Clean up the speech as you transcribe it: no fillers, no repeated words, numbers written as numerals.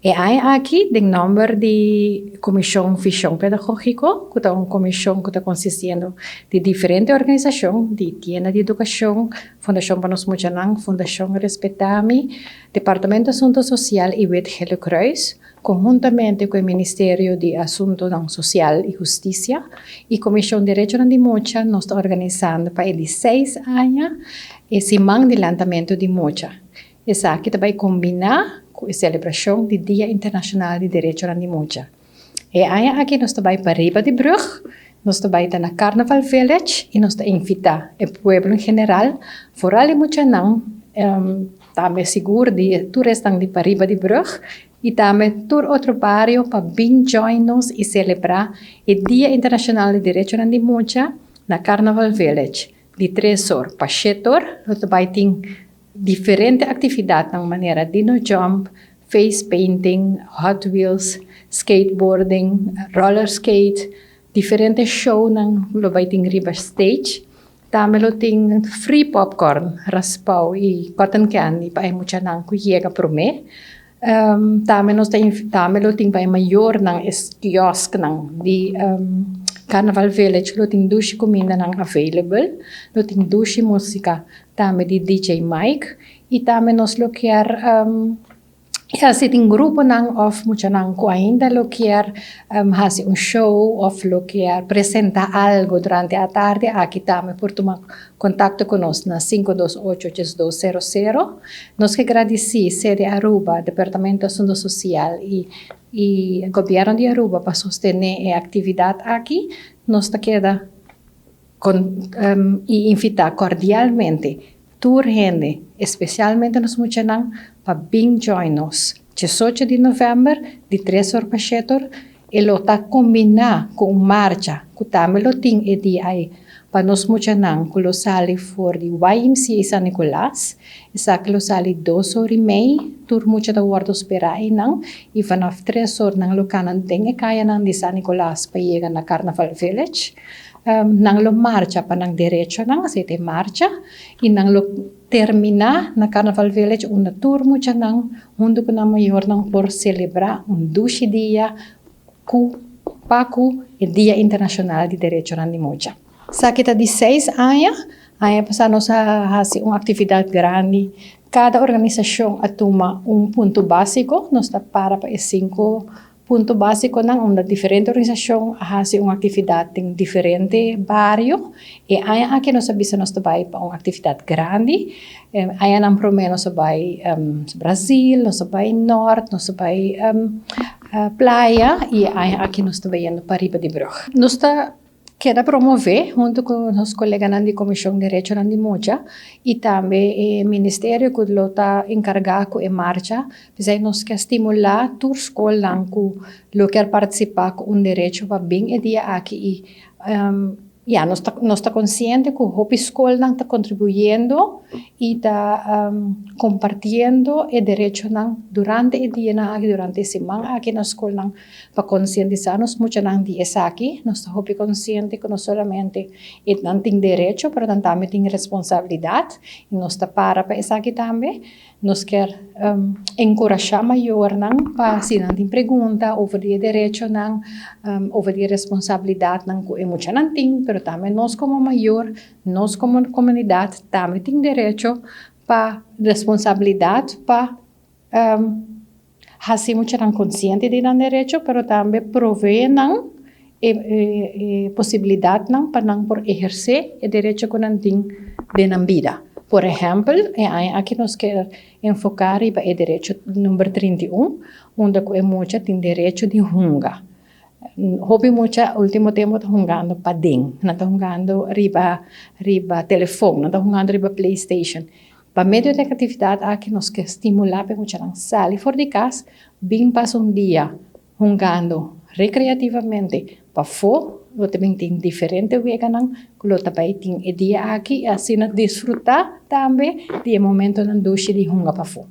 E aña aki, den nomber di Comision Vision Pedagogico, cu ta un comision cu ta consistiendo di diferente organisacion, di Tienda di Educacion, Fundacion pa Nos Muchanan, Fundacion Respetami, Departamento Asunto Social y Wit Gele Kruis, conhuntamente cu e Ministerio di Asuntonan Social y Husticia y Comision Derechonan di Mucha, nos ta organisando pa e di seis aña e Siman di Lantamento di Mucha. Esaki ta bai kombiná ku e selebrashon di Dia Internashonal di Derechonan di Mucha. E aña aki nos ta bai pariba di brùg, nos ta bai ta na Carnaval Village i nos ta invitá e pueblo en general, foral e muchanan, tambe sigur di tur esnan di pariba di brùg i tambe tur otro bario pa bin join nos i selebrá e Dia Internashonal di Derechonan di Mucha na Carnaval Village di tres or pa shete or. Lo ta bai tin Diferente actividadnan manera dino jump, face painting, hot wheels, skateboarding, roller skate, diferente shownan lo bay tin riba stage. Tambe lo tin free popcorn, raspao y cotton candy pa e muchanan cu yega prome. Tambe nos ta tambe lo tin pa e mayornan e kiosknan di Carnaval Village lo tin dushi cumindanan available, lo tin dushi musica tambe di DJ Mike y tambe nos lo kier ya si tin gruponan of muchanan cu ainda lo kier haci un show of lo kier presenta algo durante atardi aki tambe por tuma contacto cu nos na 528 8200. Nos ke gradici Sede Aruba, Departamento Asunto Social y y Gobierno di Aruba pa sostene e actividad aki. Nos ta keda con y invita cordialmente tur hende, especialmente nos muchanan, pa bin join nos. 18 di november, di 3 or pa 7 or, e lo ta combina cu un marcha cu tambe lo tin e dia ey pa nos muchanan cu lo sali for di YMCA San Nicolas. Esaki lo sali 2 or y mei, tur mucha ta wordo spera eynan y vanaf 3 or nan lo cana den e cayanan di San Nicolas pa yega na Carnaval Village. Nan lo marcha pa nan derechonan, así ta e marcha, y nan lo termina na Carnaval Village unda tur muchanan hunto cu nan mayornan por celebra un dushi dia cu pa cu e Dia Internacional di Derechonan di Mucha. Esaki ta di seis aña, aña pasa nos a haci un actividad grandi, cada organisacion a tuma un punto basico, nos ta para pa e cinco Punto básikonan unda diferente organisashon a hasi un aktividat den diferente bario. E aña aki nos a bisa nos ta bai pa un aktividat grandi. Añanan promé nos a bai Brazil, nos a bai Nort, nos a bai Playa i e aña aki nos ta bayendo pa riba di brug. Nos ta Keda promové huntu ku nos koleganan di Komishon Derechonan di Mucha i tambe e ministerio ku lo ta enkargá ku e marcha. P'esei nos ke stimulá tur skolnan ku lo kier partisipá ku un derecho pa bin e dia aki i ya nos ta nos ta konsiente ku hopi skolnan ta kontribuyendo i ta kompartiendo e derechonan durante e dianan aki, durante e siman aki na skolnan. Pa konsientisá nos muchanan di esaki, nos ta hopi konsiente ku no solamente e nan tin derecho, pero nan tambe tin responsabilidat i nos ta para pa esaki tambe. Nos kier enkurashá mayornan pa si nan tin pregunta over di e derechonan, over di e responsabilidatnan ku e muchanan tin, pero tambe nos komo mayor, nos komo komunidat tambe tin derecho pa responsabilidat pa Hasi muchanan konsiente di nan derecho, pero tambe proveé nan e posibilidatnan pa nan por ehersé e derecho ku nan tin den nan bida. Por ehèmpel, e aña aki nos ke enfoká riba e derecho number 31, unda ku e mucha tin derecho di hunga. Hopi mucha último tempu ta hungando paden, nan ta hungando riba riba telefòn, nan ta hungando riba playstation. Pa medio di e aktividat aki nos ke stimulá pa e muchanan sali for di kas, bin pasa un dia hungando rekreativamente pafó. Lo ta bin tin diferente weganan ku lo ta bai tin e dia aki i asina disfrutá tambe di e momentonan dushi di hunga pafó.